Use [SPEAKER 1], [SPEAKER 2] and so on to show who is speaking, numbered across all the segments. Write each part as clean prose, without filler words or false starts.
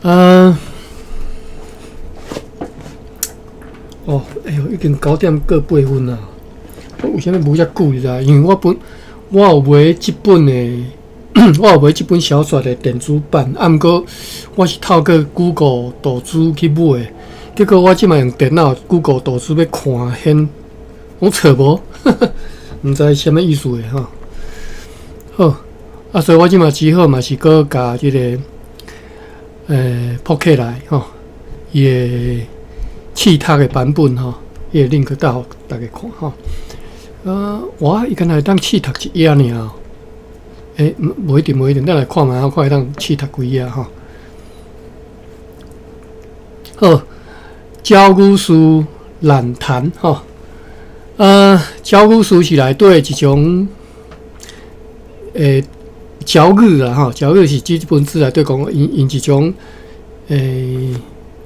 [SPEAKER 1] 啊，哦，哎喲，已經9點過8分啦。我為啥物無遮久你知？因為我本我有買這本的，我有買這本小說的電子版，啊，毋過我是透過 Google 圖書去買的，結果我這擺用電腦 Google 圖書欲看，顯攏揣無，毋知啥物意思的吼。好，啊，所以我這擺只好嘛是閣共這个鋪起來吼，伊的試讀的版本吼，伊的 link 帶予大家看吼。啊，哇，伊敢若會當試讀一頁爾，欸，無一定，無一定，咱來看覓，看會當試讀幾頁吼。好，鳥語師蘭潭吼，啊，鳥語師是內底一種鳥語啦吼，鳥語是這本書內底講，𪜶用一種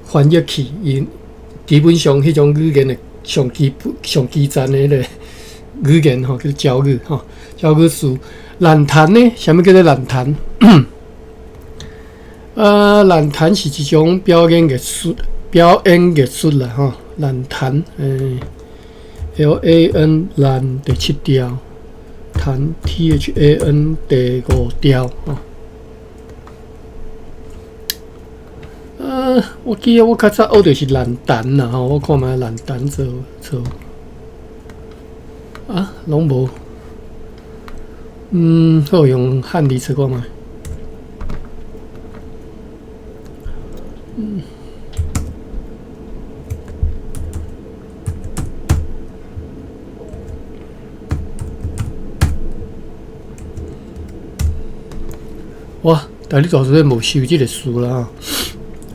[SPEAKER 1] 翻譯器，𪜶基本上彼種語言的上基本、上基層的彼个語言吼，叫做鳥語吼。鳥語師蘭潭呢？啥物叫做蘭潭？啊，蘭潭是一種表演藝術，表演藝術啦吼。蘭潭，L A N 蘭第七調，潭 T H A N 第五調吼。啊，我記得我較早學著是蘭潭啦吼，我看覓蘭潭做錯，啊，攏無。好用漢字查看覓。哇！但你大師無收這个詞啦，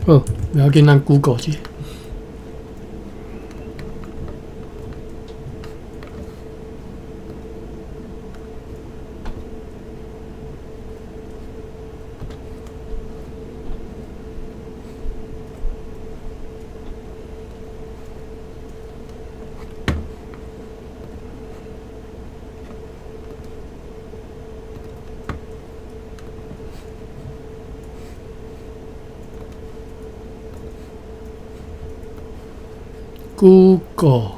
[SPEAKER 1] 好，不要緊，咱 Google 一下。Google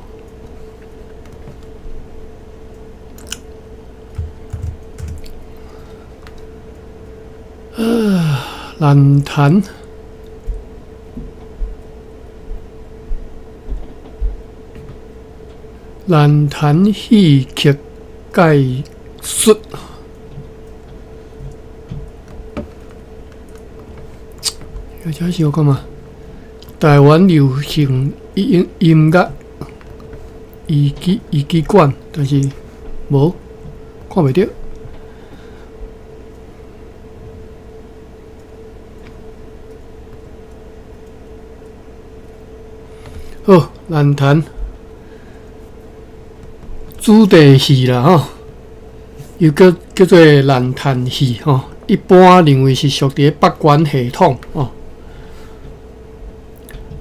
[SPEAKER 1] 啊，蘭潭，蘭潭戲曲解說，這是我幹嘛？台灣流行音樂藝伎館，但是無看袂著。好，蘭潭主題戲啦吼，又叫做蘭潭戲吼，一般認為是屬佇北管系統吼。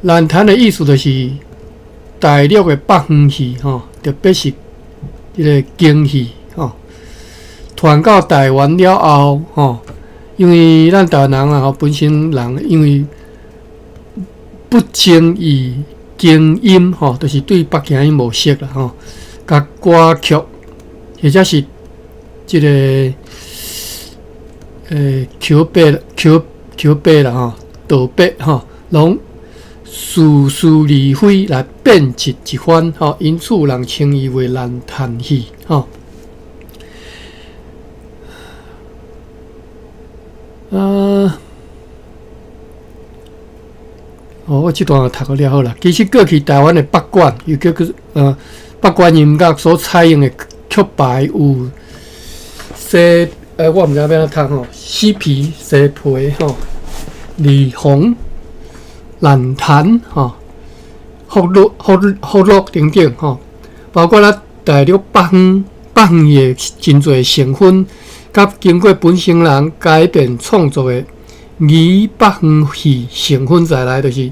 [SPEAKER 1] 蘭潭的意思就是大陸的北方戲吼，特別是這个京戲吼，傳到台灣了後吼，因為咱台灣人啊吼，本身人因為不精於京音吼，就是對北京音無熟啦吼，共歌曲或者是這个曲白曲曲白啦吼，道白吼，攏似是而非來變質一番吼，因此人稱伊為蘭潭戲吼。啊，哦，我這段讀了好啦。其實過去台灣的北管，又叫做北管音樂所採用的曲牌有西，我毋知欲按怎讀吼，西皮、西皮吼，二黃、蘭潭吼、福祿、福福祿等等吼，包括咱大陸北方的真濟成分，佮經過本省人改變創作的擬北方戲成分在內，就是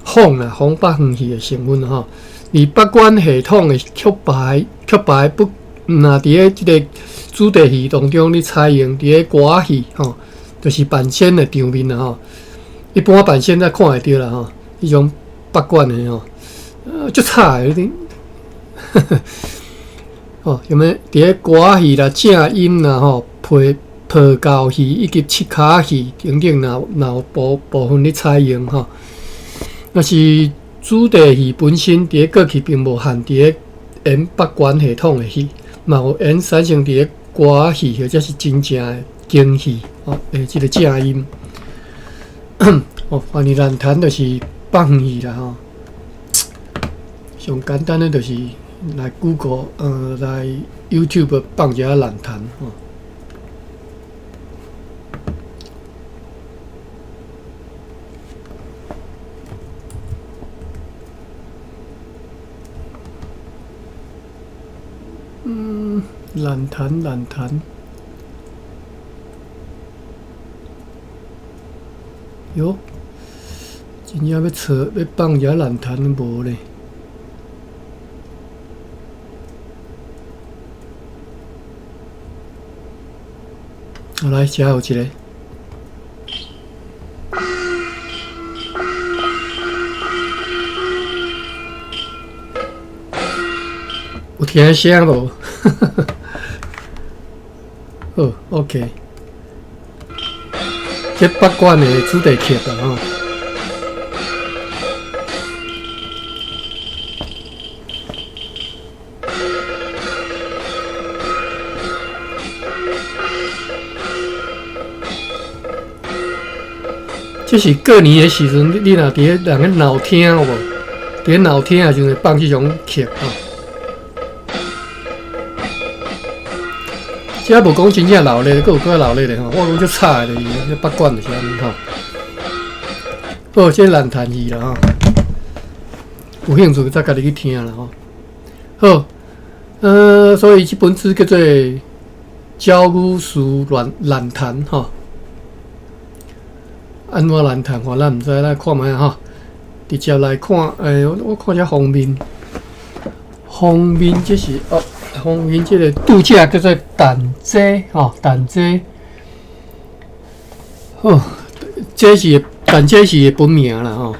[SPEAKER 1] 仿啦，仿北方戲的成分吼。而北管系統的曲牌不，毋若佇咧這个主題戲當中咧採用佇咧歌仔戲吼，就是扮仙的場面啦吼。一般版現在看會著啦吼，彼種北管的吼，足吵的，你哦，啥物佇咧歌仔戲啦、正音啦吼、抱轎戲以及七跤戲等等，若有部分咧採用吼。若是子弟戲本身佇咧過去並無限佇咧演北管系統的戲，嘛有演產生佇咧歌仔戲或者是真正的京戲吼，這个正音。哦，反正爛彈就是北園戲啦吼。上簡單的就是來 Google，來 YouTube 放一下爛彈吼。爛彈爛彈，喲，真正欲揣欲放一下爛彈無咧。好來，遮有一个。有聽聲無？好，OK。這北管的主題曲啦吼。這是過年的時陣，你若佇咧人咧鬧廳有無？佇咧鬧廳的時陣會放這種曲吼。這無講真正鬧熱，閣有閣較鬧熱的吼。我講足吵的，就是這北管就是按呢吼。好，這爛彈戲啦吼，有興趣再家己去聽啦吼。好，所以這本書叫做《鳥語師爛彈》吼。按怎爛彈吼，咱毋知，咱看覓吼。直接來看，我看這封面，封面這是哦，封面這個作者叫做陳濟吼，陳濟。好，這是陳濟是伊本名啦吼，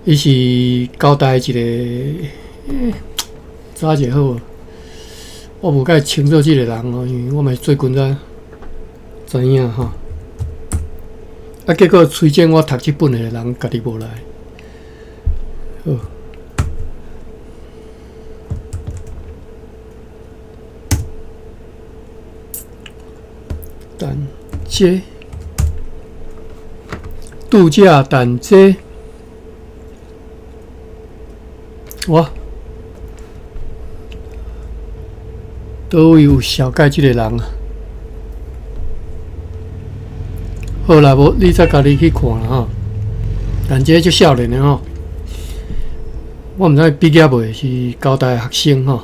[SPEAKER 1] 伊是交代一個，查一下好無？我無介清楚這個人哦，因為我嘛是最近才知影吼。啊，結果推薦我讀這本的人家己無來。好，陳濟，作者陳濟，哇，佗位有紹介這個人啊？好啦，無你再家己去看啦吼。陳濟足少年的吼，我毋知伊畢業未，是交大學生吼。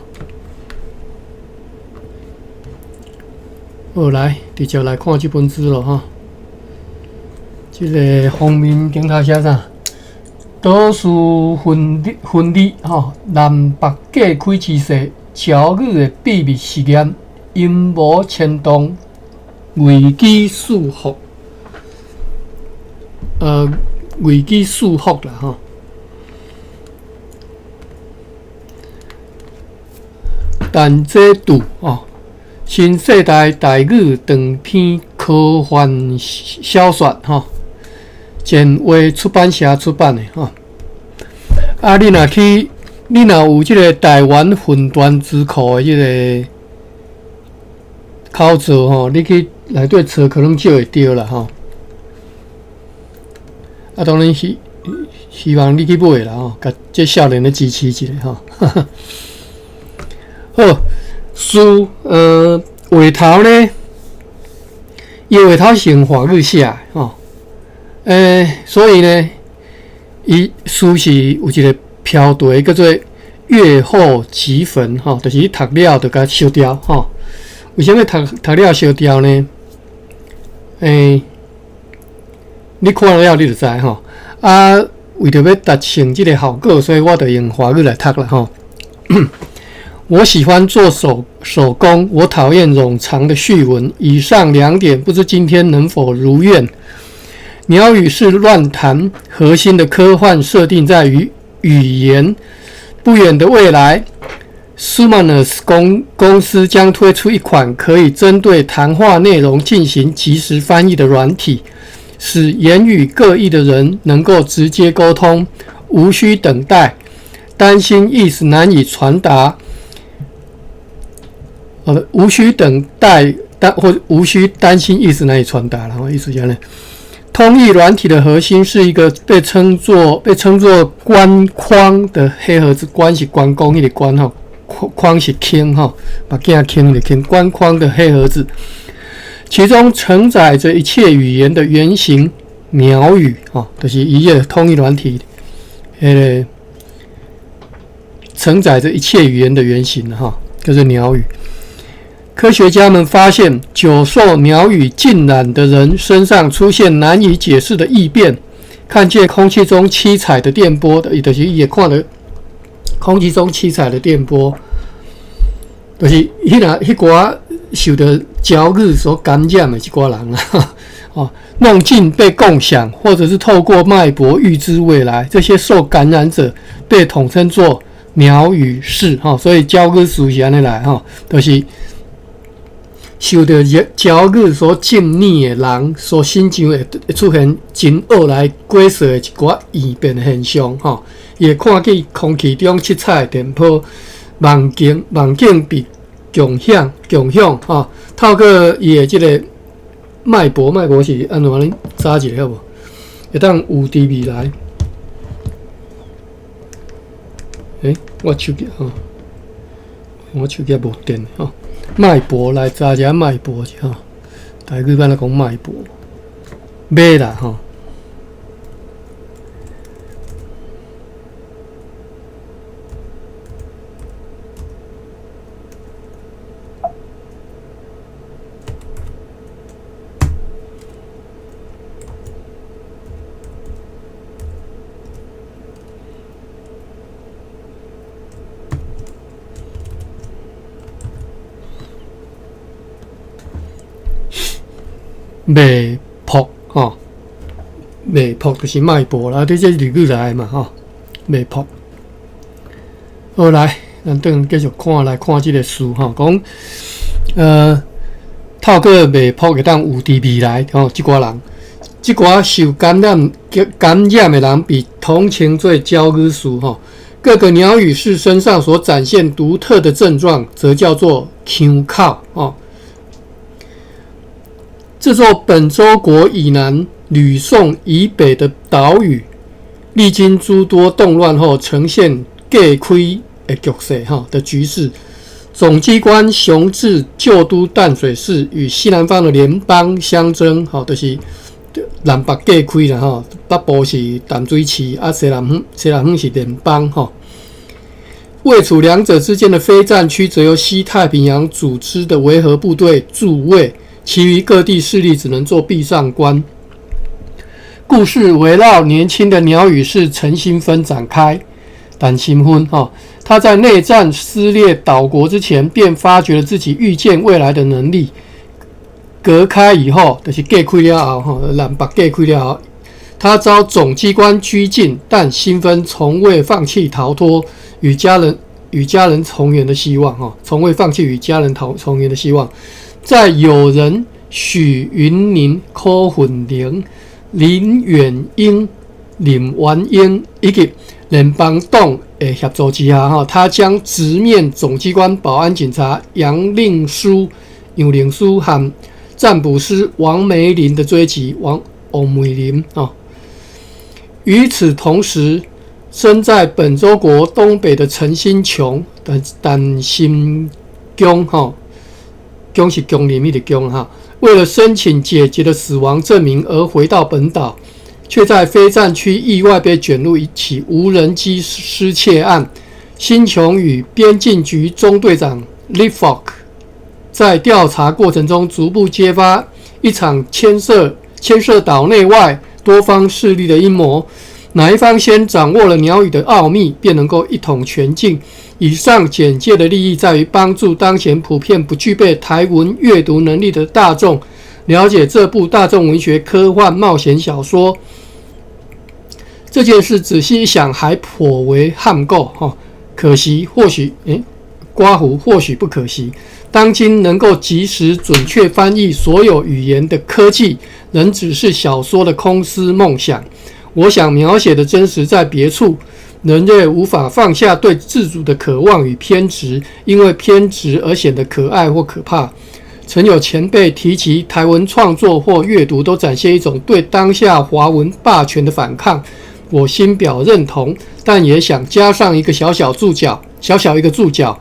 [SPEAKER 1] 好，來直接來看這本書咯吼。這个封面頂頭寫啥？多事分分離吼，南北隔開之勢，鳥語的秘密實驗，陰謀牽動，危機四伏。危機四伏啦吼。陳濟度哦，新世代台語長篇科幻小說吼，前衛出版社出版的吼。啊，你若去，你若有這个台灣雲端智庫的這个口座吼，你去內底揣可能就會著啦吼。啊，當然希望你去買啦吼，共這少年的支持一下吼。好，書畫頭呢，伊畫頭是用華語寫的吼，所以呢，伊書是有一個標題叫做“閱後即焚”吼，就是你讀了就共燒掉吼。為啥物讀了燒掉呢？你看了你就知吼。啊，為著欲達成這個效果，所以我就用華語來讀啦吼。我喜歡做手工，我討厭冗長的序文。以上兩點，不知今天能否如願。鸟语是乱谈核心的科幻设定在于语言。不远的未来，Sumanus 公司将推出一款可以针对谈话内容进行即时翻译的软体，使言语各异的人能够直接沟通，无需等待，担心意思难以传达。无需等待，但或无需担心意思难以传达，然后意思讲呢，通译软体的核心是一个被称作关框的黑盒子，关是关公彼个关吼，框是框吼，目镜框的框，关框的黑盒子，其中承载着一切语言的原型鸟语吼，就是伊个通译软体，彼个承载着一切语言的原型哈，就是鸟语。科学家们发现，久受鸟语浸染的人身上出现难以解释的异变，看见空气中七彩的电波的，就是伊会看到空气中七彩的电波，就是彼若彼寡受著鸟语所感染的这寡人啊，哦，梦境被共享，或者是透过脉搏预知未来，这些受感染者被统称作鸟语士，哈，所以鸟语师是按呢来，哈，就是。受著鸟语所浸染的人，所身上会出现真恶来鬼祟的一寡异变现象，吼，伊会看见空气中七彩的电波，梦境梦境被共享共享，吼，透过伊的这个脉搏，脉搏是按怎恁查一下好无？会当预知未来。欸，我手机吼，我手机无电吼。脉搏来查一下脉搏者吼，台语按怎讲脉搏？买啦吼。脉搏吼，脉搏就是脉搏啦，你这日语来的嘛吼，脉搏。好来，咱转继续看来看这个书吼，讲透过脉搏会当预知未来吼，这寡人，这寡受感染的人被统称做鸟语师吼。各个鸟语师身上所展现独特的症状，则叫做腔口哦。这座本州国以南、吕宋以北的岛屿，历经诸多动乱后，呈现隔开的局势哈的局势。总机关雄治旧都淡水市与西南方的联邦相争，吼，就是南北隔开啦吼，北部是淡水市，啊西南方是联邦吼。位处两者之间的非战区，则由西太平洋组织的维和部队驻卫。其余各地势力只能做壁上观。故事围绕年轻的鸟语士陈新芬展开。陈新芬哈，他在内战撕裂岛国之前，便发觉了自己预见未来的能力。隔开以后，就是隔开了后，哈，南北隔开了后，他遭总机关拘禁，但新芬从未放弃逃脱与家人重圆的希望，哈，从未放弃与家人逃重圆的希望。在友人许云宁、柯粉玲、林远英、林元英以及联邦党的协助之下，哈，他将直面总机关保安警察杨令书、杨令书和占卜师王梅林的追击。王梅林啊。与此同时，身在本州国东北的陈新琼、陈新强哈。恭是恭里面的恭哈，为了申请姐姐的死亡证明而回到本岛，却在非战区意外被卷入一起无人机失窃案。新琼与边境局中队长 Lifock 在调查过程中逐步揭发一场牵涉岛内外多方势力的阴谋。哪一方先掌握了鸟语的奥秘，便能够一统全境。以上简介的利益在于帮助当前普遍不具备台文阅读能力的大众，了解這部大眾文學科幻冒險小說。這件事仔細一想，還頗為罕過哈。可惜，或許誒，括弧或許不可惜。當今能夠及時準確翻譯所有語言的科技，仍只是小說的空思夢想。我想描寫的真實在別處。人類無法放下對自主的渴望與偏執，因為偏執而顯得可愛或可怕。曾有前輩提及，台文創作或閱讀都展現一種對當下華文霸權的反抗。我心表認同，但也想加上一個小小注腳，小小一個注腳。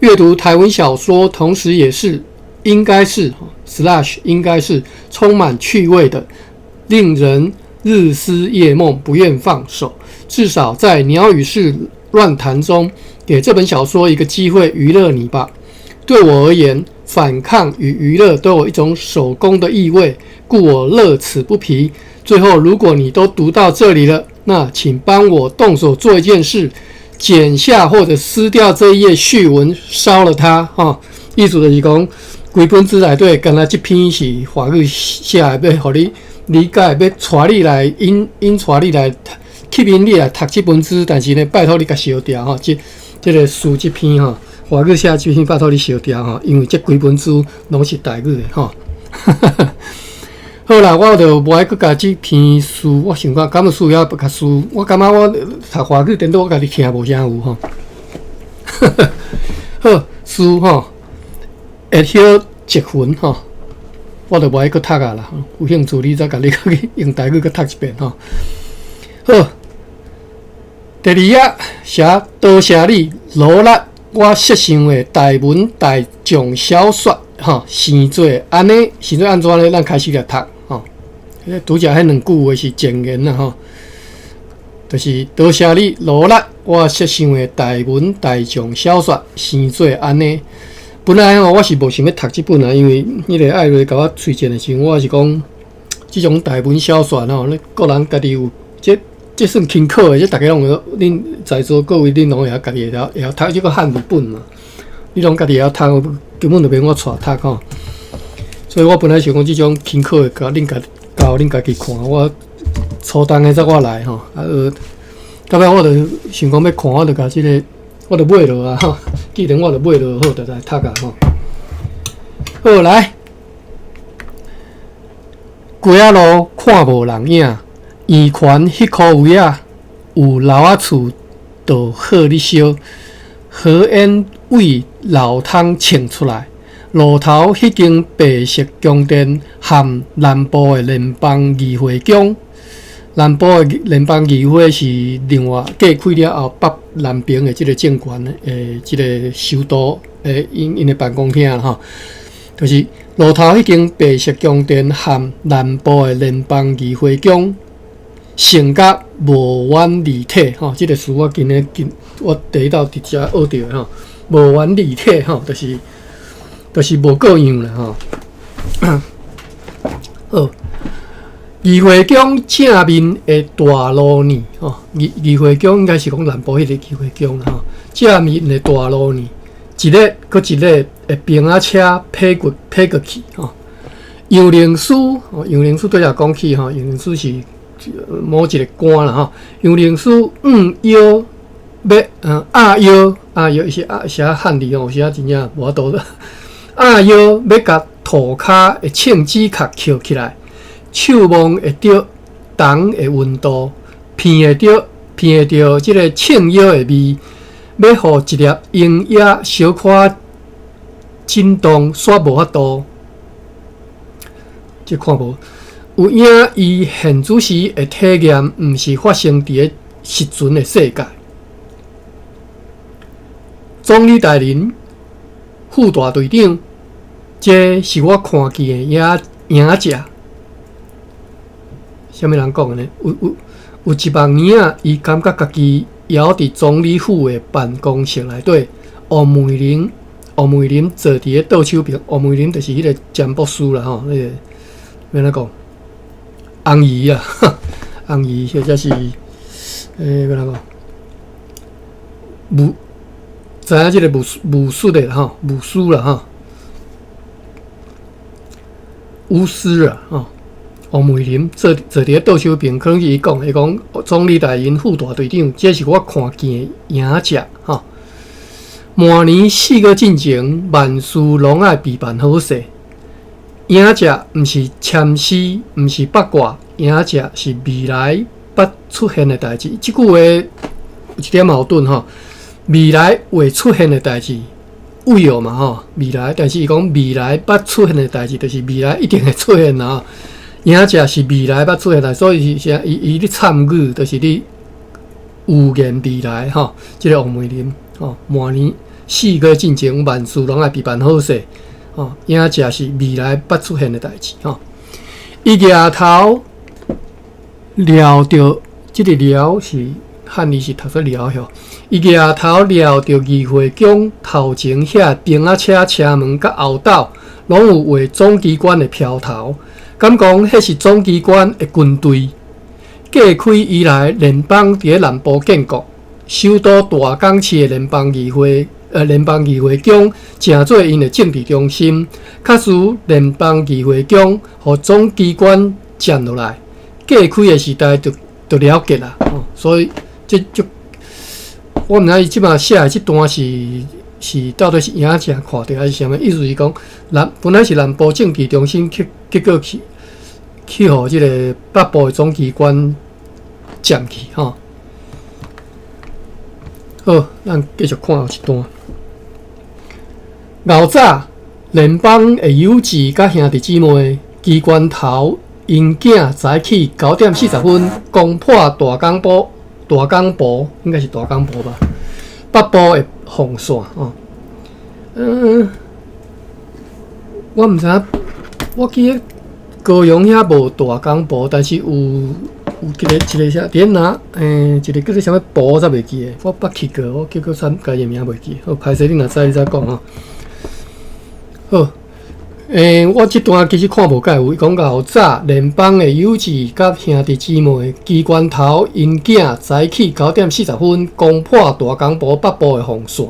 [SPEAKER 1] 閱讀台文小說，同時也是應該是 slash 應該是充滿趣味的，令人日思夜夢，不願放手。至少在鳥語式亂談中，給這本小說一個機會娛樂你吧。對我而言，反抗與娛樂都有一種手工的意味，故我樂此不疲。最後，如果你都讀到這裡了，那請幫我動手做一件事，剪下或者撕掉這一頁序文，燒了它。哈，意思就是講，規本書內底，干焦這篇是華語寫的，欲予你理解，欲帶你來引引帶你來吸引你來讀這本書，但是呢，拜託你共燒掉吼，這這个序這篇吼，華語寫這篇拜託你燒掉吼，因為這規本書攏是台語的吼。好啦，我就無愛閣共這篇序，我想講，敢有需要共序？我感覺我讀華語顛倒，我家己聽無啥有吼。好，序吼，下曉積分吼，我就無愛閣讀啊啦。有興趣你再共你去用台語閣讀一遍吼。好，第二頁寫多謝你羅力，我設想的台文大眾小說吼，生做按呢，生做按怎呢？咱開始來讀吼。拄才彼兩句話是前言啦吼，就是多謝你羅力，我設想的台文大眾小說生做按呢。本來吼，我是無想欲讀這本啊，因為彼个艾瑞共我推薦的時陣，我是講這種台文小說吼，你個人家己有這這算輕考的，這逐家攏會，恁在座各位恁攏會曉家己會曉會曉讀這個漢語本嘛？你攏家己會曉讀，根本就免我帶讀吼。所以我本來想講這種輕考的，共恁家交恁家己看，我初冬的才我來吼，啊，到尾我就想講欲看，我就共這个，我就買落啊吼。既然我就買落好，就來讀啊吼。好來，街仔路看無人影，圓環彼箍位仔有老仔厝，就好咧燒，火煙對樓窗衝出來。路頭彼間白色宮殿和南部的聯邦議會宮。南部的聯邦議會是另外過開了後北南邊的這个政權的這个首都的𪜶𪜶的辦公廳吼，就是路頭彼間白色宮殿和南部的聯邦議會宮，成甲無完離體吼，這个詞我今日今我第一道佇遮學著的吼，無完離體吼，就是無個樣啦吼。好。議會宮正面的大爐呢？吼，議會宮應該是講南部彼个議會宮啦吼。正面的大路呢，一列閣一列的兵仔車泊過泊過去吼。楊靈師，楊靈師拄才講起吼，楊靈師是某一个官啦吼。楊靈師向腰欲壓腰壓腰，伊是壓寫漢字吼，有時仔真正無法度。壓腰欲共塗跤的銃子殼抾起來。手摸會著銅的溫度，鼻會著鼻會著這个銃藥的味，欲予一粒鷹葉小可震動，煞無法度。這看無有影，伊現此時的體驗，毋是發生佇个實存的世界。總理大人，副大隊長，這是我看見的影影者。啥物人講的呢？有有有一目年仔，伊感覺家己猶佇總理府的辦公室內底，王美玲，王美玲坐佇咧倒手邊，王美玲就是彼个占卜師啦吼，彼个欲按怎講？紅姨啊，紅姨或者是欲按怎講？巫知影這个巫巫術的吼，巫師啦吼。巫師啊，吼，王美玲坐坐佇咧倒手邊，可能是伊講，伊講總理大人、副大隊長，這是我看見的影者，吼。明年4月進前，萬事攏愛備辦好勢。影者毋是籤詩，毋是八卦，影者是未來捌出現的代誌。這句話有一點矛盾吼，未來會出現的代誌，未嘛吼，未來，但是伊講未來捌出現的代誌，就是未來一定會出現啊。影者是未來捌出現的，所以是啥？伊伊咧參語，就是咧預言未來吼。這個王美玲吼，明年四月進前，萬事攏愛備辦好勢。吼，影者是未來捌出現的代誌吼。伊舉頭掠著這個寮是漢字是讀做寮吼。伊舉頭掠著議會宮頭前遐兵仔車車門佮後斗，攏有畫總機關的標頭，敢講彼是總機關的軍隊。隔開以來，聯邦佇咧南部建國，首都大港市的聯邦議會。聯邦議會宮成做𪜶的政治中心，假使聯邦議會宮予總機關佔落來，隔開的時代就就了結啦。哦，所以這這我毋知伊這擺寫的這段是是到底是影者看著還是啥物？意思是講南本來是南部政治中心，去結果去去予這个北部的總機關佔去吼。好，咱繼續看後一段。𠢕早聯邦的友誼佮兄弟姊妹，機關頭𪜶囝早起9點40分攻破大港埔，大港埔應該是大港埔吧？北部的防線哦。嗯，我毋知影，我記得高雄遐無大港埔，但是有有一个一个啥？佇咧哪？欸，一个叫做啥物埔，我才袂記得。我捌去過，我結果啥家己名袂記。好，歹勢你若知，你再講吼。好，欸，我這段其實看無蓋有，伊講𠢕早聯邦的友誼佮兄弟姊妹，機關頭𪜶囝早起9點40分攻破大港埔北部的防線。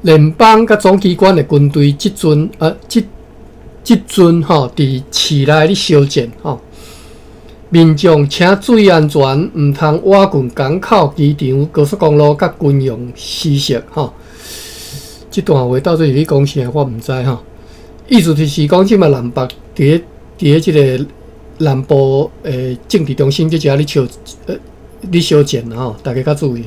[SPEAKER 1] 聯邦佮總機關的軍隊這陣啊，這這陣吼佇市內咧相戰吼。民眾請注意安全，毋通倚近港口機場、高速公路佮軍用施設吼。這段話到底是咧講啥？我毋知吼。意思就是講，這擺南北佇咧佇咧這个南部的政治中心，這遮咧相咧相戰吼，大家較注意。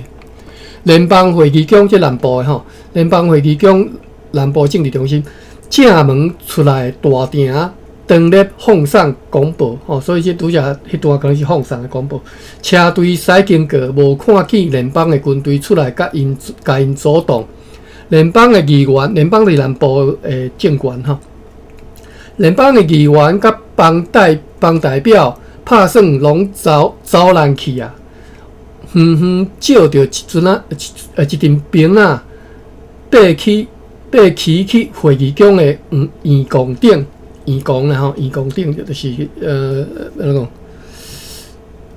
[SPEAKER 1] 聯邦會議宮這南部的吼，聯邦會議宮南部政治中心正門出來大廳。當日放送廣播吼，所以這拄才彼段可能是放送的廣播。車隊駛經過，無看見聯邦的軍隊出來，佮𪜶共𪜶阻擋。聯邦的議員，聯邦佇南部的政權吼，聯邦的議員佮邦代邦代表拍算攏走走難去啊！遠遠照著一陣仔一一陣兵仔，爬去爬騎去會議宮的圓圓拱頂。圓拱啦吼，圓拱頂就是按怎講？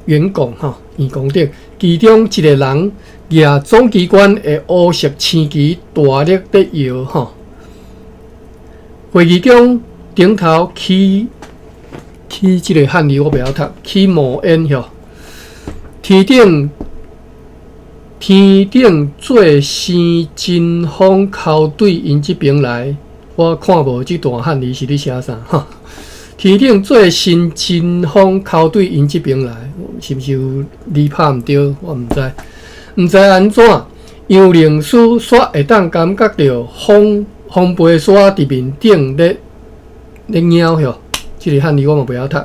[SPEAKER 1] 圓拱吼，圓拱頂，其中一个人舉總機關的烏色星旗，大力咧搖吼。會議宮頂頭起起這个漢字我袂曉讀，起冒煙吼。天頂天頂做生陣風口對𪜶這邊來。我看無這段漢字是咧寫啥？哈，天頂做新陣風口對𪜶這邊來，是毋是有字拍毋對？我毋知，毋知按怎，楊靈師煞會當感覺著風風飛沙佇面頂咧咧搖吼，這个漢字我嘛袂曉讀。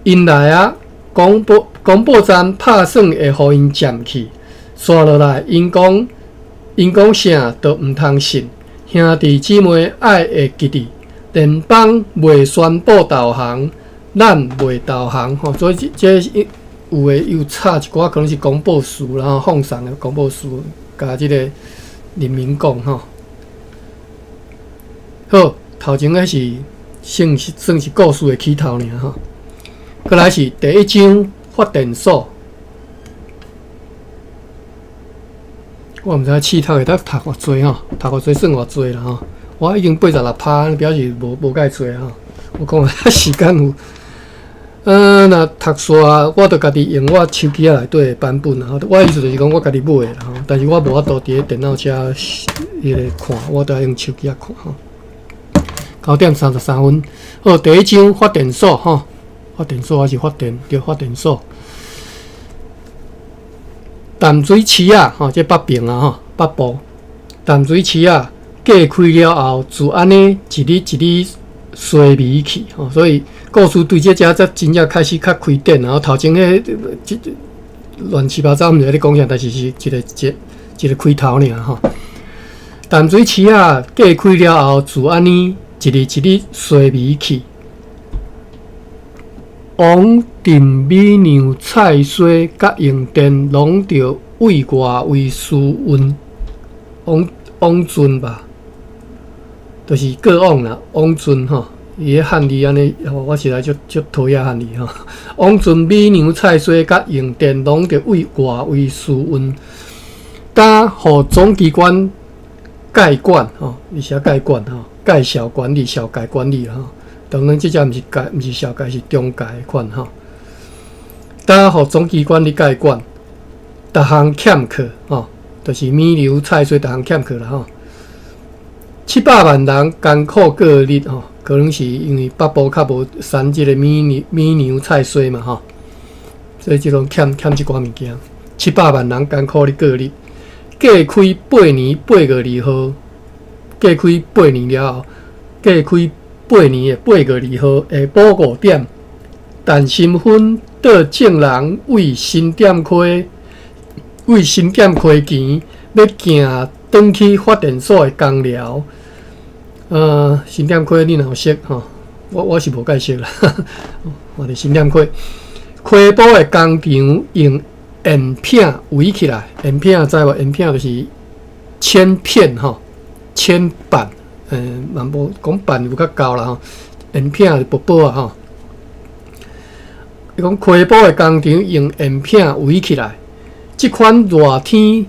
[SPEAKER 1] 𪜶來啊，廣播廣播站拍算會予𪜶佔去，紲落來，𪜶講𪜶講啥都毋通信。兄弟姊妹愛會記得，聯邦未宣布投降，咱未投降吼，所以這這有的有插一寡可能是廣播詞，然後放送的廣播詞，共這个人民講吼。好，頭前的是算是算是故事的起頭爾吼，閣來是第一章發電所。我毋知試讀會當讀偌濟吼，讀偌濟算偌濟啦吼。我已經86%，表示無無蓋濟吼。我講時間有。若讀煞，我就家己用我手機仔內底的版本啦。我意思就是講，我家己買的啦吼，但是我無法度佇咧電腦遮彼個看，我都愛用手機仔看吼。9點33分，好，第一章發電所吼，發電所還是發電？對，發電所。淡水市仔吼，這北爿啊吼，北部淡水市仔過開了後，就按呢一日一日衰微去吼，所以故事對這遮才真正開始較開展，然後頭前彼這亂七八糟，毋知咧講啥，但是是一個一一個開頭爾吼。淡水市仔過開了後，就按呢一日一日衰微去。王鄭美娘菜衰佮用電，攏著對外圍輸運。王王俊吧，就是過往啦。王俊吼，伊个漢字按呢，我實在足足討厭漢字吼。王俊美娘菜衰佮用電，攏著對外圍輸運，敢予總機關蓋管吼，伊寫蓋管吼，蓋小管理、小蓋管理吼。當然，這只毋是蓋，毋是小蓋，是中蓋款吼。敢予總機關咧蓋管，逐項欠缺吼，就是米牛菜衰，逐項欠缺啦吼。700萬人艱苦過日吼，可能是因為北部較無產這個米牛米牛菜衰嘛吼，所以這種欠欠這寡物件。七百萬人艱苦咧過日，過開八年八月二號，過開八年了後，過開八年的8月2號下晡5點，陳心芬帶眾人為新店溪，為新店溪墘欲行轉去發電所的工寮。新店溪你若有識吼？我是無介識啦。我佇新店溪溪埔的工廠用鉛片圍起來，鉛片知無？鉛片就是鉛片吼，鉛板。嘛無講板有較厚啦吼，鉛片是薄薄啊吼。伊講溪埔的工廠用鉛片圍起來，這款熱天，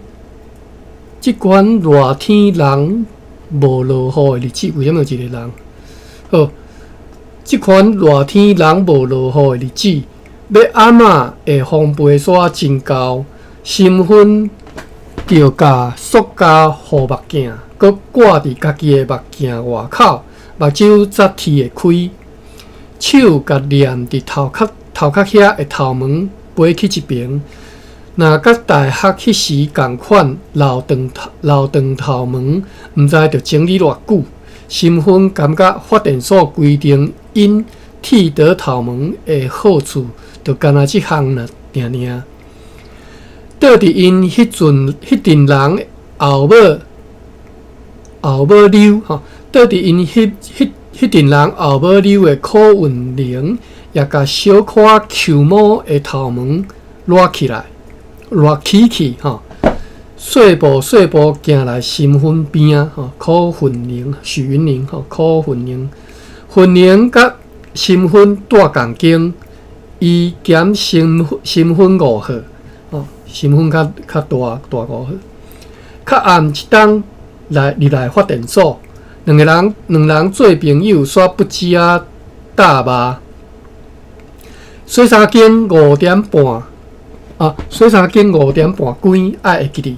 [SPEAKER 1] 這款熱天人無落雨的日子，為啥物有一個人？好，這款熱天人無落雨的日子，欲按怎會風飛沙真厚，心芬著共塑膠護目鏡，閣掛佇家己的目鏡外口，目睭才踢會開，手共念佇頭殼頭殼遐的頭毛飛去一爿，若佮大學彼時仝款留長頭留長頭毛，毋知著整理偌久。心芬感覺發電所規定𪜶剃短頭毛的好處，就干焦這項爾爾。倒佇𪜶彼陣彼陣人後尾後尾溜吼，倒佇𪜶彼彼彼陣人後尾溜的柯雲玲，也共小可搝毛的頭毛掠起來，掠起去吼。細步細步行來心芬邊仔吼，柯雲玲、許雲玲吼，柯雲玲，雲玲佮心芬蹛仝間，伊減心心芬5號，吼，心芬較較大大5號。較暗一冬來入來發電所，兩个人兩人做朋友，煞不知影搭肉。洗衫間5點半啊，洗衫間5點半關，愛會記得。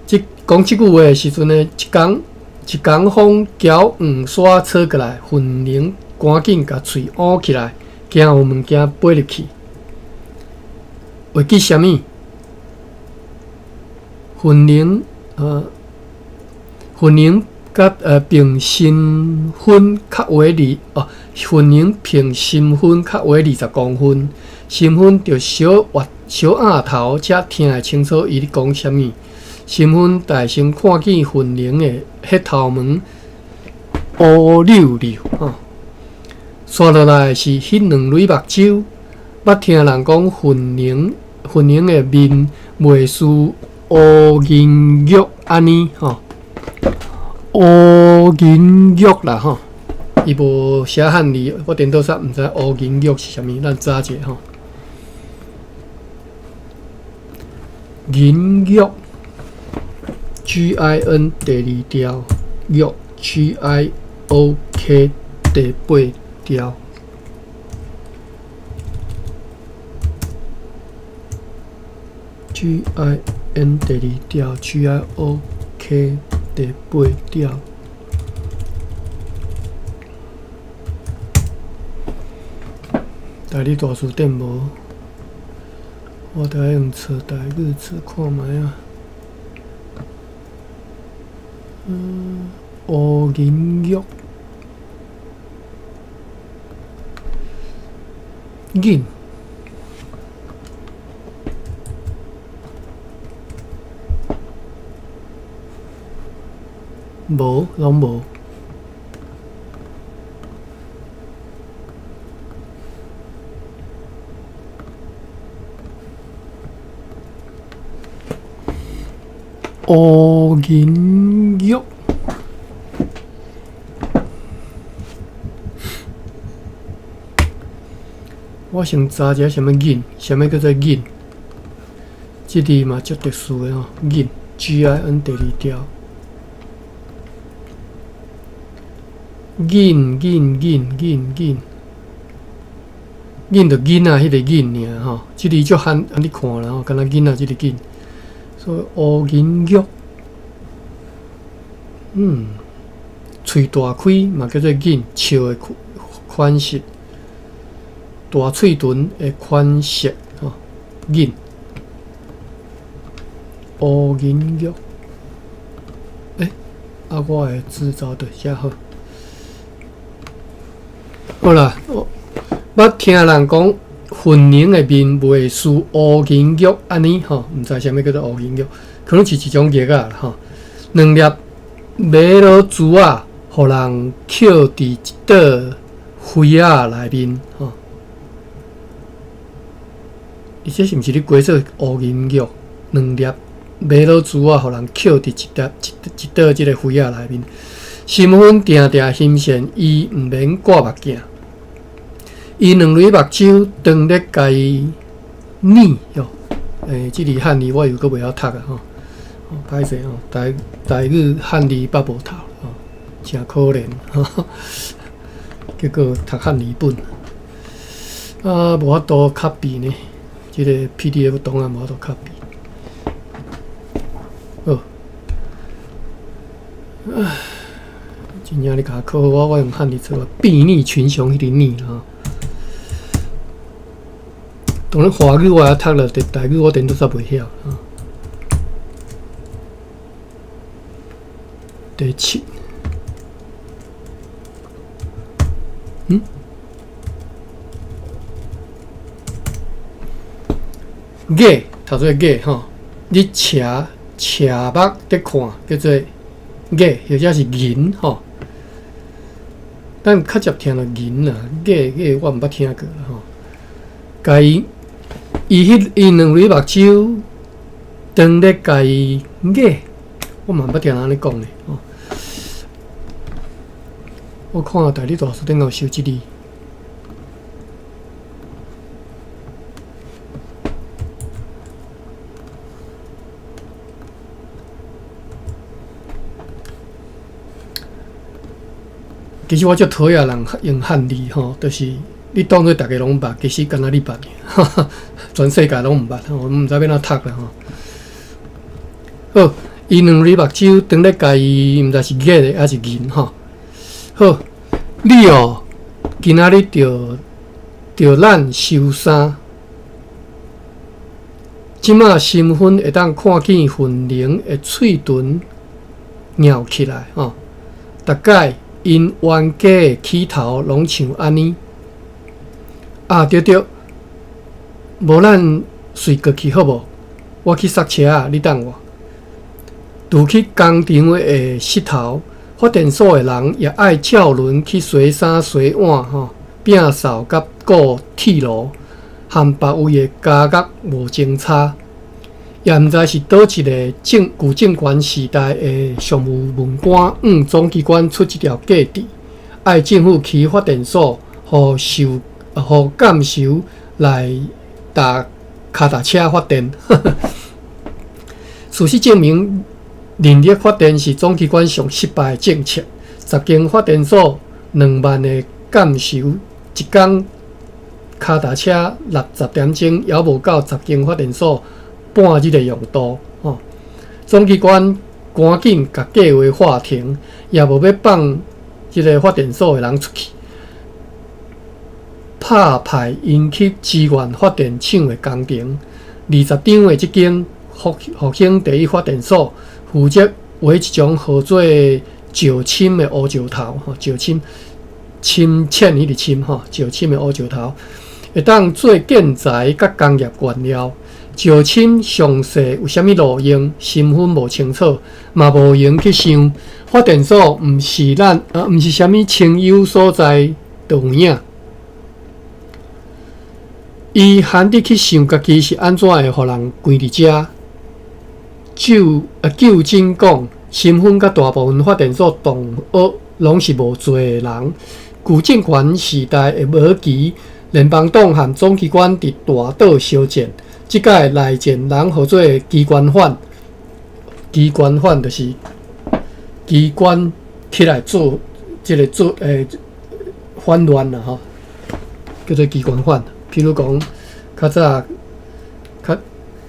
[SPEAKER 1] 這講這句話的時陣呢，一工一工風攪黃沙吹過來，雲玲趕緊共喙捂起來，驚有物件飛入去。會記啥物？雲玲雲玲佮憑身份較話二哦，雲玲憑身份較話20公分，身份著小越小額頭，才聽會清楚伊咧講啥物。身份大聲看見雲玲的彼頭毛烏溜溜吼，紲落來是彼兩蕊目睭。捌聽人講雲玲雲玲的面袂輸烏銀玉按呢吼，烏銀玉啦吼，伊無寫漢字，我顛倒煞毋知烏銀玉是啥物，咱查一下吼。銀玉，G I N 第二條玉 G I O K 第八條。GIN 第二條，GIOK 第八條。台語大辭典無，我著愛用查台語詞看覓啊。烏銀玉，銀，無，攏無。烏銀玉，我先查一下啥物銀，啥物叫做銀？這字嘛足特殊的吼，銀，G-I-N 第二條，銀銀銀銀銀，銀就囡仔彼個銀爾吼，這字足罕按呢看啦吼，敢若囡仔這個銀。所以烏銀玉，喙大開嘛叫做銀，笑的款式，大喙唇的款式吼，銀，烏銀玉，啊，我的字找著遮好，好啦，我捌聽人講。雲寧的面袂輸烏銀玉按呢吼，毋知啥物叫做烏銀玉，可能是一種藥仔吼。兩粒瑪瑙珠仔，予人抾佇一桌灰仔內面吼。伊這是毋是咧解說烏銀玉？兩粒瑪瑙珠仔，予人抾佇一粒一一桌這个灰仔內面。身份定定欣羨，伊毋免掛目鏡。伊兩蕊目睭當咧共伊睨喲，這字漢字我又閣袂曉讀啊吼，歹勢吼，台台語漢字捌無讀吼，誠可憐，結果讀漢字本，啊，無法度 copy 呢，這個 PDF 檔案無法度 copy。好，唉，真正你共我考我，我用漢字做啊，睥睨群雄彼個睨吼。當然華語我也讀了，但台語我顛倒煞袂曉。第七，眼讀做眼吼，你斜斜目佇看叫做眼，或者是銀吼。咱較捷聽著銀啦，眼眼我毋捌聽過吼。共伊。伊彼伊兩蕊目睭，當咧共伊眼，我嘛毋捌聽人按呢講咧吼。我看台語大辭典有收這字。其實我足討厭人用漢字吼，就是你當做逐家攏捌，其實干焦你捌，全世界攏毋捌，我毋知欲按怎讀啦吼。好，伊兩蕊目睭當咧共伊，毋知是眼的抑是銀吼。好，你哦，今仔日著著咱收衫。這馬身份會當看見雲寧的喙唇咬起來吼，逐擺𪜶冤家的起頭攏像按呢。啊，對對，無咱隨過去好無？我去剎車仔，你等我。除去工廠的穡頭，發電所的人也愛照輪去洗衫洗碗吼，摒掃佮顧鐵爐，和別位的家樂無相差。也毋知是佗一个政舊政權時代的常務文官向總機關出這條計制，愛政府起發電所，予受予監修來踏跤踏車發電。事實證明，人力發電是總機關上失敗的政策。十間發電所2萬个監囚，一工跤踏車60點鐘，猶無夠10間發電所半日的用度。吼，總機關趕緊共計劃喊停，也無欲放這个發電所的人出去，拍派𪜶去支援發電廠的工程。20張的這間復興第一發電所，負責畫一種號做石深的烏石頭，吼，石深深淺彼个深吼，石深的烏石頭，會當做建材佮工業原料。石深詳細有啥物路用，身份無清楚，嘛無閒去想。發電所毋是咱，毋是啥物清幽所在，就有影。伊閒得去想家己是按怎會予人關佇遮。就真講，身份佮大部分發電所同學攏是無罪的人。舊政權時代的末期，聯邦黨和總機關佇大島相戰。這擺內戰人號做機關犯，機關犯就是機關起來做這个做反亂啦吼，叫做機關犯。譬如講，較早較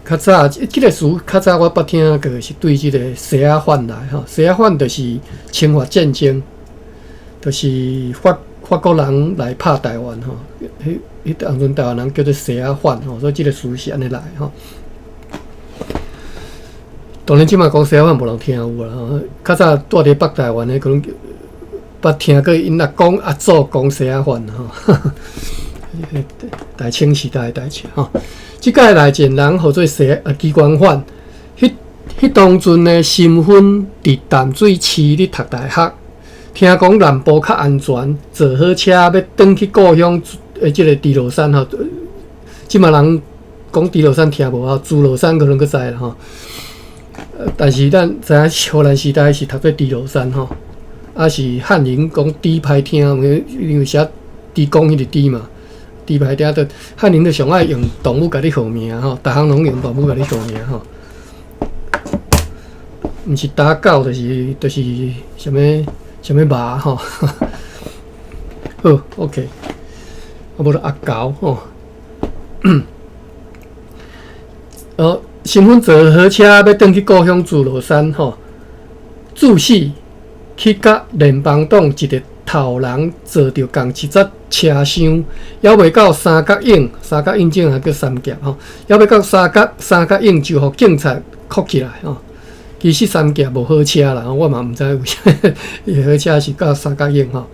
[SPEAKER 1] 較早這个詞較早我捌聽過，是對這个西仔反來吼，西仔反就是侵華戰爭，就是法國人來拍台灣吼，彼當陣台灣人叫做西仔反吼，所以這个詞是按呢來吼。當然，這馬講西仔反無人聽有啦吼。較早蹛佇北台灣的可能捌聽過𪜶阿公阿祖講西仔反吼。大清時代的代誌吼。這擺內戰人號做西機關犯，彼當陣的身份佇淡水市咧讀大學，聽講南部較安全，坐火車欲轉去故鄉的這个豬落山吼。這馬人講豬落山聽無啊，豬落山可能閣知啦吼。但是咱知影荷蘭時代是讀做豬落山吼，啊是漢人講豬歹聽，因為寫豬公彼个豬嘛，豬歹聽，就漢人就上愛用動物共你號名吼，逐項攏用動物共你號名吼。毋是打狗，就是啥物啥物馬吼。好，OK，啊無就阿狗吼。身份坐火車欲轉去故鄉豬落山吼，注死去佮聯邦黨一个頭人坐著仝一節車廂，猶未到三角湧，三角湧前仔叫三峽吼，猶未到三角湧就予警察銬起來吼。其實三峽無火車啦，我嘛毋知為啥伊火車是到三角湧吼。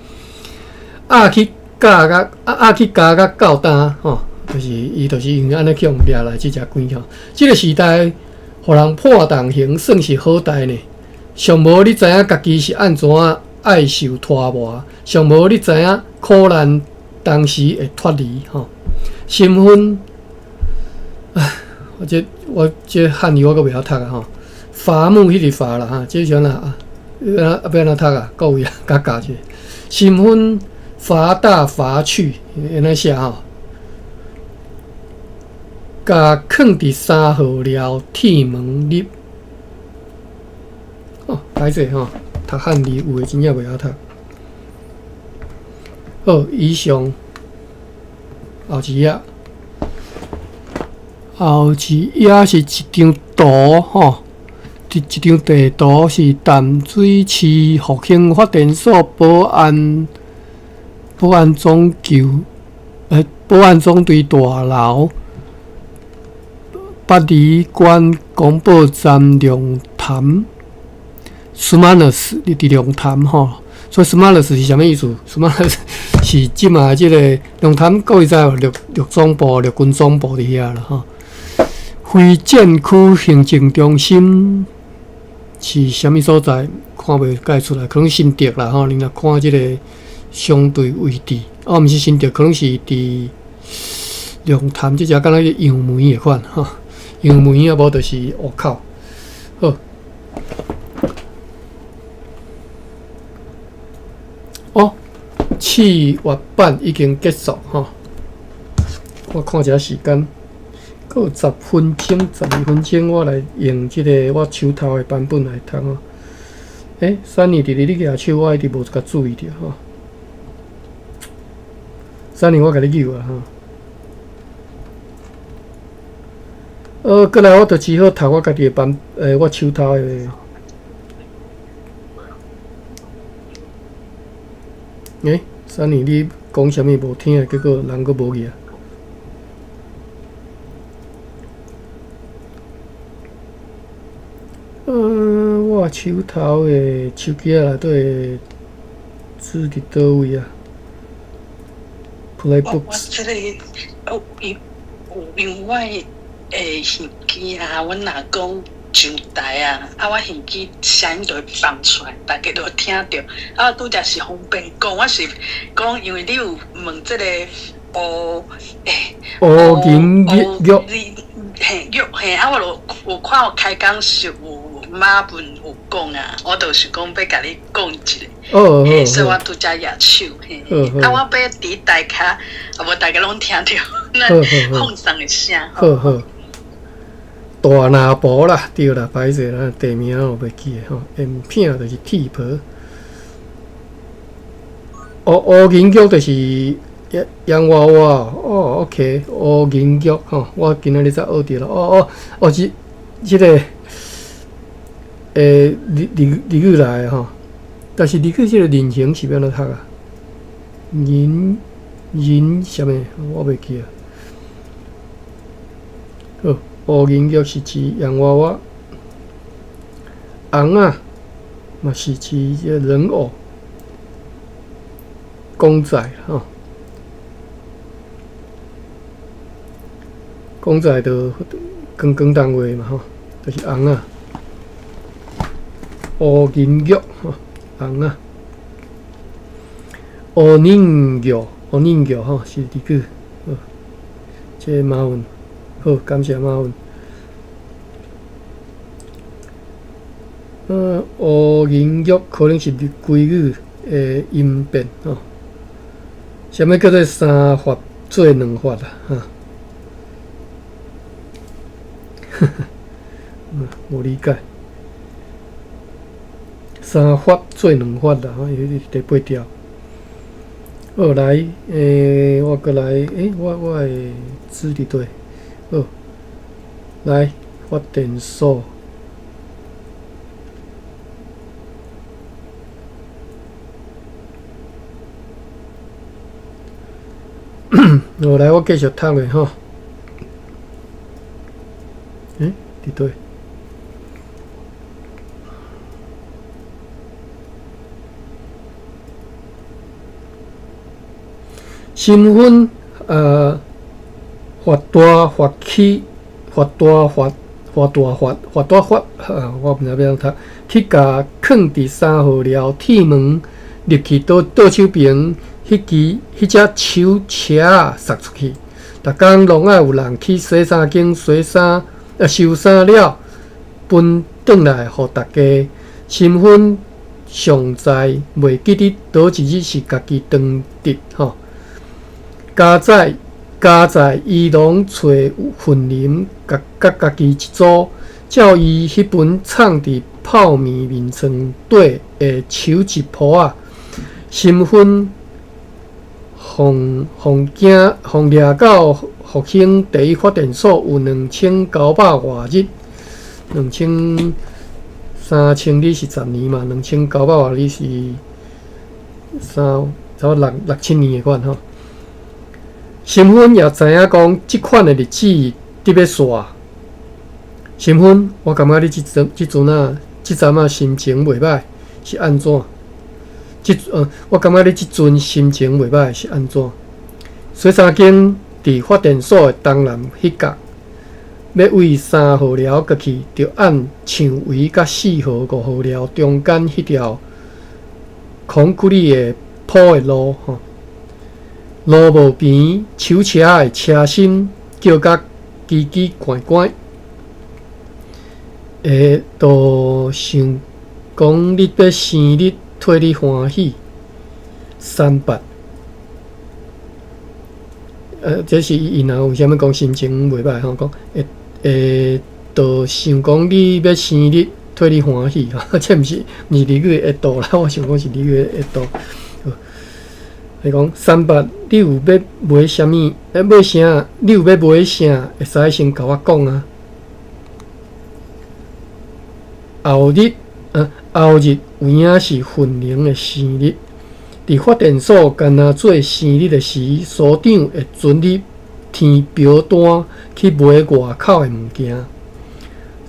[SPEAKER 1] 押去監甲押去監甲到今吼，就是伊就是因為按呢去予掠來，這才關吼。這个時代，予人判重刑算是好代呢。上無你知影家己是按怎愛受拖磨，上無你知影苦難當時會脫離吼。身份，唉，我這漢語我閣袂曉讀啊吼。伐木彼个伐啦哈，這是按怎啊？欲按怎讀啊？各位啊，共教一下。身份伐大伐去，按呢寫吼。共囥佇3號寮鐵門入。哦，歹勢吼，讀漢字有的真正袂曉讀。好，以上後一頁，後一頁是一張圖吼，一張地圖是淡水市復興發電所保安總局，保安總隊大樓，八里關公報站龍潭，斯馬勒斯，佇龍潭吼，所以斯馬勒斯是啥物意思？斯馬勒斯是這馬這个龍潭，各位知無？陸總部、陸軍總部佇遐啦吼。非戰區行政中心是啥物所在？看袂蓋出來，可能新竹啦吼。你若看這个相對位置，哦，毋是新竹，可能是佇龍潭這只敢若楊梅的款吼。楊梅啊，無就是湖口。好，哦，4月版已經結束吼。我看一下時間，閣有10分鐘、12分鐘，我來用這个我手頭的版本來讀吼。欸，珊妮佇咧你舉手，我一直無共注意著吼。三年我共你救啊吼。過來我就只好讀我家己的版，我手頭的。三年你講啥物無聽，結果人閣無去啊。我手頭的手機仔內底的字佇佗位啊？Play
[SPEAKER 2] 我我
[SPEAKER 1] Books。
[SPEAKER 2] 這個哦，因因為我的耳機啊，阮若講上台啊，啊，我耳機聲音就會放出來，大家都會聽著。啊，我拄才是方便講，我是講，因為你有問這個烏
[SPEAKER 1] 烏銀
[SPEAKER 2] 烏
[SPEAKER 1] 玉
[SPEAKER 2] 你嘿玉嘿，啊，我就有看有開講是有馬文有講啊，我就是講欲共你講一下，嘿，所以我拄才舉手，嘿，啊，我欲佇台跤，啊無大家攏聽著，咱放送的聲。
[SPEAKER 1] 好好，大拿婆啦，對啦，歹勢啦，地名我袂記得吼，煙片就是鐵皮，烏烏銀玉就是洋娃娃哦，OK，烏銀玉吼，我今仔日才學著啦，哦哦哦，這個日日語來的吼，但是日語這個人形是欲按怎讀啊？人人啥物？我袂記啊。好，烏銀玉是指洋娃娃，尪仔嘛是指這個人偶、公仔吼。公仔就廣廣東話嘛吼，就是尪仔。烏銀玉吼，尪仔。烏人玉，烏人玉吼是日語，好，這個馬文，好，感謝馬文。烏銀玉可能是日歸語的音變吼。啥物叫做三法做兩法啊？哈？無理解。三法做兩法啦，吼，伊第八條。好來，我閣來，我的紙佇佗？好，來發電所。好，來，我繼續讀落吼。佇佗？新婚發大發起，發大發發大發發大發，我毋知欲按怎讀，去共囥佇三號寮鐵門入去倒倒手邊，彼支彼隻手車仔捒出去。逐工攏愛有人去洗衫間洗衫，收衫了，分轉來予大家。新婚尚在袂記得佗一日是家己當值吼。加載加載，伊攏揣雲林，佮家己一組，照伊彼本藏佇泡麵眠床底的手指簿仔，新婚予予惊予掠到復興第一發電所有2900外日，兩千三千日是十年嘛，兩千九百外日是三差不多六六七年的款吼。新婚也知影講，這款的日子佇欲煞。新婚，我感覺你這陣這陣仔這陣仔心情袂䆀，是按怎？我感覺你這陣心情袂䆀是按怎？洗衫間佇發電所的東南彼角，欲對三號寮過去，著按牆圍佮四號、五號寮中間彼條孔骨力的鋪的路吼。路無邊，手車的車身叫甲吱吱怪怪，會就想講你欲生日，替你歡喜。三八，這是伊若為啥物講心情袂䆀吼？講會會就想講你欲生日，替你歡喜吼，這毋是毋是日語的會到啦，我想講是日語的會到。伊講三伯，你有欲買啥物？買啥？你有欲買啥？會使先共我講啊。後日，後日有影是奮寧的生日。佇發電所干焦做生日的時，所長會准你填表單去買外口的物件。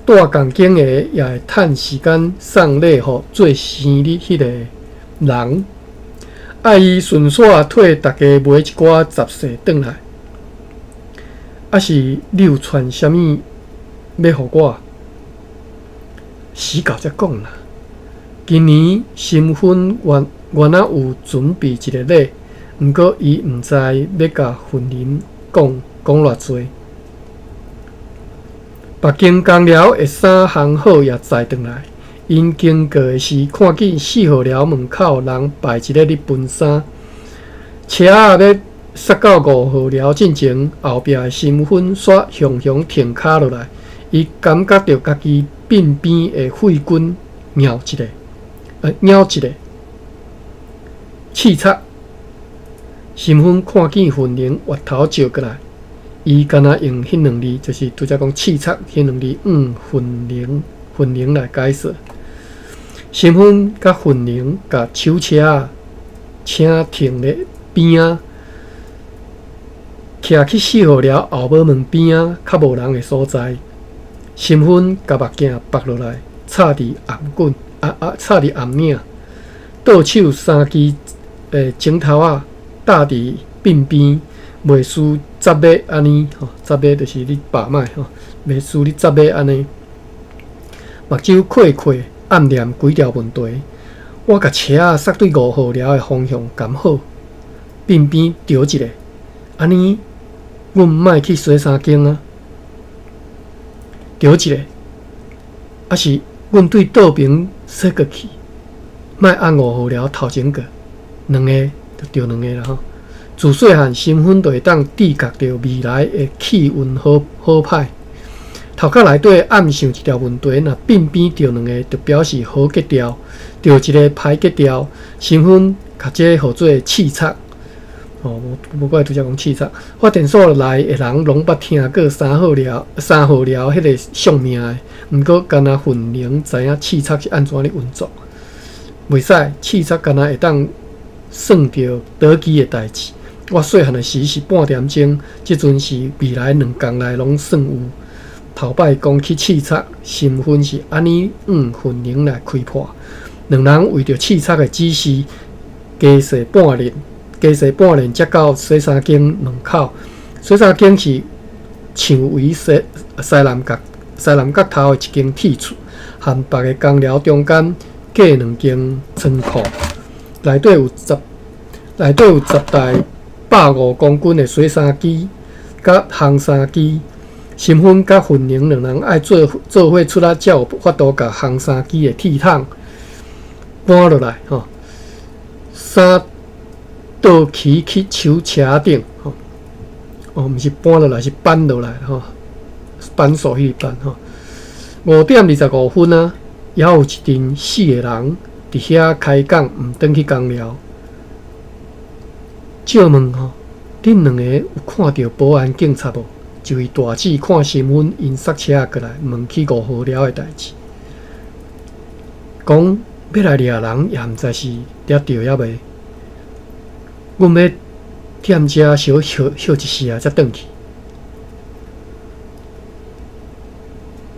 [SPEAKER 1] 帶仝間的也會趁時間送禮予做生日彼個人，愛伊順紲替逐家買一寡雜細轉來。抑是你有傳啥物欲予我？時到才講啦。今年新婚原仔有準備一个禮，毋過伊毋知欲共奮寧講講偌濟。北京工寮的衫烘好也載轉來，𪜶經過的時，看見四號寮門口人擺一个咧分衫，車仔欲駛到五號寮進前，後壁的新婚煞雄雄停跤落來，伊感覺著家己鬢邊的血筋咬一下，咬一下，刺插。新婚看見奮寧越頭照過來，伊敢若用彼兩字，就是拄才講刺插彼兩字，用奮寧奮寧來解釋。新婚佮奮寧共手車仔請停咧邊仔，徛去四號寮後尾門邊仔較無人的所在。新婚共目鏡縛落來，插佇頷頸，插佇頷領，倒手三支指頭仔搭佇鬢邊，袂輸雜欲按呢吼，雜欲就是咧把脈吼，袂輸咧雜欲按呢。目睭開開，暗念幾條問題。我共車仔駛對五號寮的方向敢好？鬢邊著一下，按呢，阮莫去洗衫間啊。著一下，抑是阮對倒爿駛過去，莫按五號寮頭前過，兩个就著兩个啦吼。自細漢，新婚就會當知覺著未來的氣運好好歹。頭殼內底暗想一條問題，若鬢邊著兩个，就表示好格調；著一个歹格調。新婚共這號做刺插。哦，無怪拄才講刺插。發電所內的人攏捌聽過三號寮、三號寮彼个相名的，毋過干焦奮寧知影刺插是按怎咧運作。袂使，刺插干焦會當算著倒機的代誌。我細漢的時是半點鐘，這陣是未來兩工內攏算有。頭擺講起刺插，新婚是按呢向奮寧來開破。兩人為著刺插的指示，加踅半日，加踅半日才到洗衫間門口。洗衫間是牆圍西西南角西南角頭的一間鐵厝，和別个工寮中間隔兩間倉庫，內底有十台150公斤的洗衫機佮烘衫機。新婚佮奮寧兩人愛做做伙出力，才有法度共烘衫機的鐵桶搬落來吼。衫倒騎去手車頂吼，哦，毋是搬落來，是扳落來吼，扳手彼個扳吼。5點25分啊，猶有一陣四个人佇遐開講，毋轉去工寮。借問吼，恁兩个有看著保安警察無？一位大姊看新婚𪜶剎車過來，問起五號寮的代誌，講欲來掠人，也毋知是掠著猶未。阮欲踮遮小歇歇一時仔，才轉去。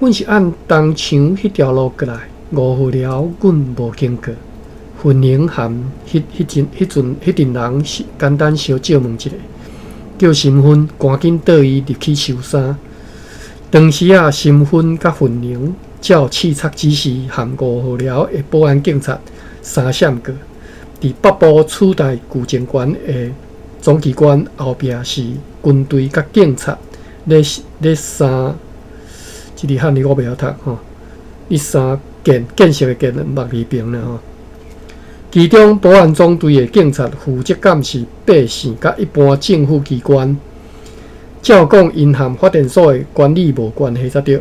[SPEAKER 1] 阮是按東牆彼條路過來，五號寮阮無經過。奮寧和彼彼陣彼陣彼陣人是簡單相借問一下，叫新婚趕緊綴伊入去收衫。當時啊，新婚佮奮寧照刺插指示，和五號寮的保安警察三閃過。佇北部取代舊政權的總機關後壁是軍隊佮警察咧咧三，這个漢字我袂曉讀吼，咧三建建設的建目字爿啦吼。其中保安總隊的警察負責監視百姓佮一般政府機關，照講𪜶和發電所的管理無關係才對。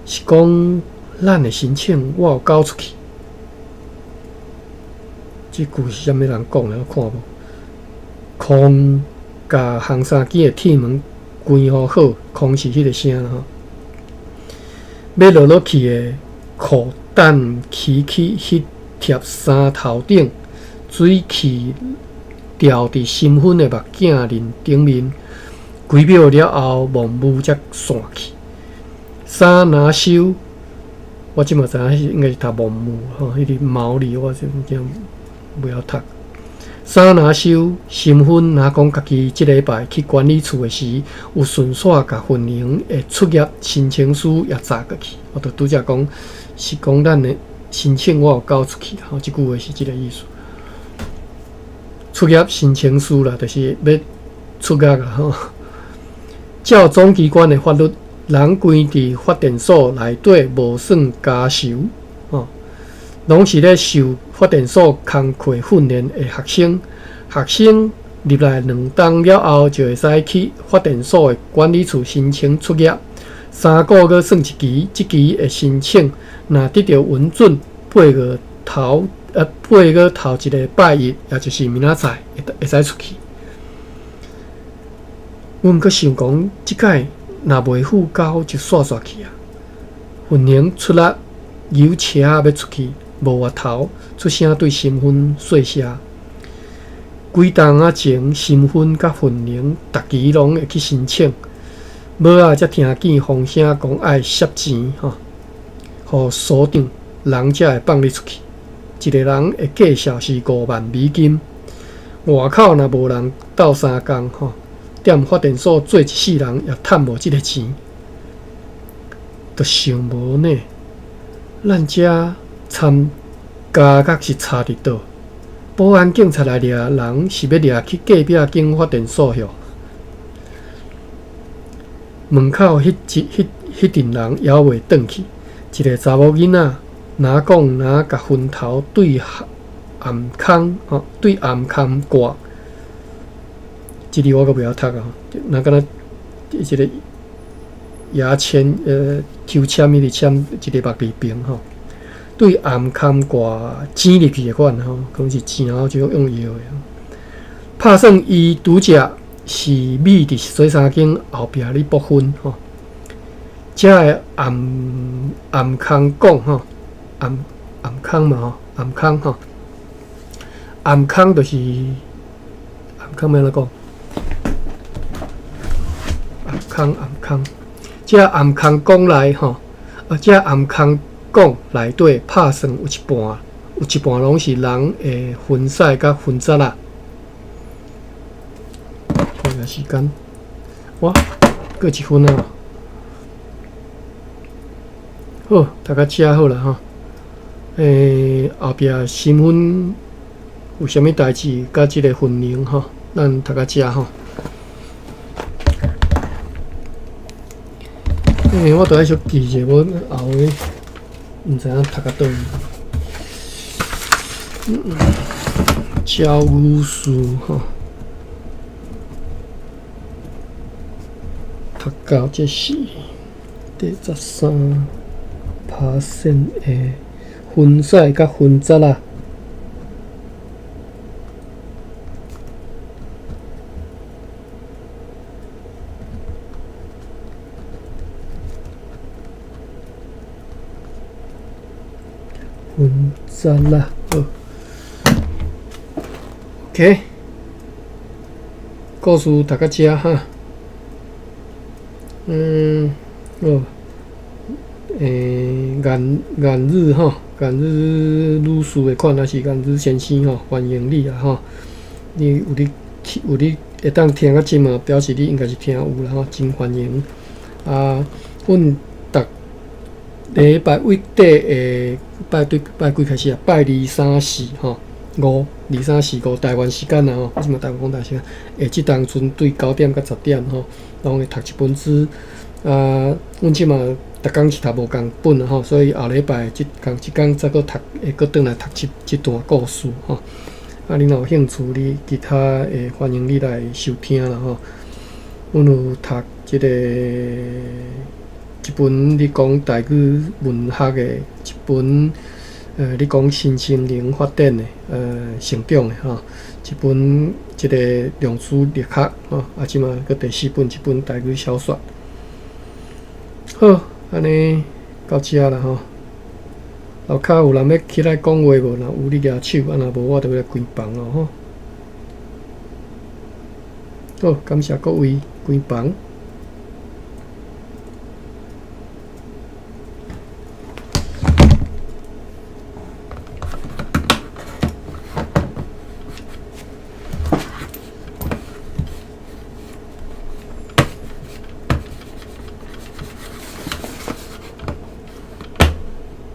[SPEAKER 1] 是講咱的申請我有交出去。這句是啥物人講的？我看無。空共烘衫機的鐵門關予好，空是彼个聲啦吼。欲落落去的褲等起去彼疊衫頭頂，水氣牢佇新婚的目鏡面頂面，幾秒了後，霧霧才散去。衫若收，我這嘛知影應該是讀霧霧吼，彼个毛利我真正袂曉讀。衫若收，新婚若講家己這禮拜去管理處的時，有順紲共訓營的出業申請書也紮過去。我就拄才講，是講咱的申請我有交出去吼，這句話是這个意思。出業申請書啦，就是欲出獄啦吼。照總機關的法律，人關佇發電所內底無算監囚，吼，攏是咧受發電所工課訓練的學生。學生入來兩冬了後，就會使去發電所的管理處申請出業。三個月算一期，這期的申請若得著允准，八月頭一个拜一，也就是明仔載會使出去。阮閣想講，這擺若袂付交，就煞煞去啊。訓練出力油車欲出去，無活頭，出聲對新婚細聲。幾冬仔前，新婚佮訓練逐期攏會去申請，尾仔才聽見風聲講愛攝錢吼，予所長人才會放你出去。一个人的價數是5萬美金。外口若無人鬥相共吼，踮發電所做一世人也趁無這个錢，就想無呢。咱遮參加角是差佇佗？保安警察來掠人，是欲掠去隔壁間發電所吆。門口彼一彼彼陣人猶未轉去，一个查某囡仔，若講若共雲頭對暗空吼，對暗空掛。這字我閣袂曉讀啊，若敢若一个牙籤抽籤彼个籤，一个目字邊吼，對暗空掛錢入去的款吼，可能是錢後就用搖的。拍算伊拄才是覕佇洗衫間後壁咧剝薰吼，才會暗暗空講吼，暗暗空嘛吼，暗空吼，暗空就是暗空欲按怎講？暗空暗空，這暗空講來吼，啊，這暗空講內底拍算有一半，有一半攏是人的薰屎佮薰渣啦。看下時間，哇，閣一分啊！好，讀到遮好啦吼。後壁新聞有啥物代誌，佮這个訓練吼，咱讀到遮吼。我著愛小記者，無後个毋知影讀到佗位。焦女士吼，讀到這是第13%的薰屎佮薰渣啦。薰渣啦，好。OK，故事讀到遮哈。好。顏顏日吼，顏日女士的款，抑是顏日先生吼，歡迎你啊吼！你有咧有咧會當聽到這嘛，表示你應該是聽有啦吼，真歡迎。啊，阮逐禮拜為底的拜對拜幾開始啊？拜二、三、四吼，五二、三、四、五台灣時間啊吼，我這馬台灣講台灣時間，會這當陣對九點到十點吼，攏會讀一本書。啊，阮這馬逐工是讀無仝本啊吼，所以後禮拜這仝這工再閣讀，會閣轉來讀這這段故事吼。啊，你若有興趣，你其他會歡迎你來收聽啦吼。阮有讀這个一本咧講台語文學的一本，你講身心靈發展的，成長的吼，一本這个量子力學吼，啊，這馬閣第四本這本台語小說。好，按呢到遮啦吼。樓跤有人欲起來講話無？若有你舉手，啊若無我就欲來關房囉吼。好，感謝各位關房。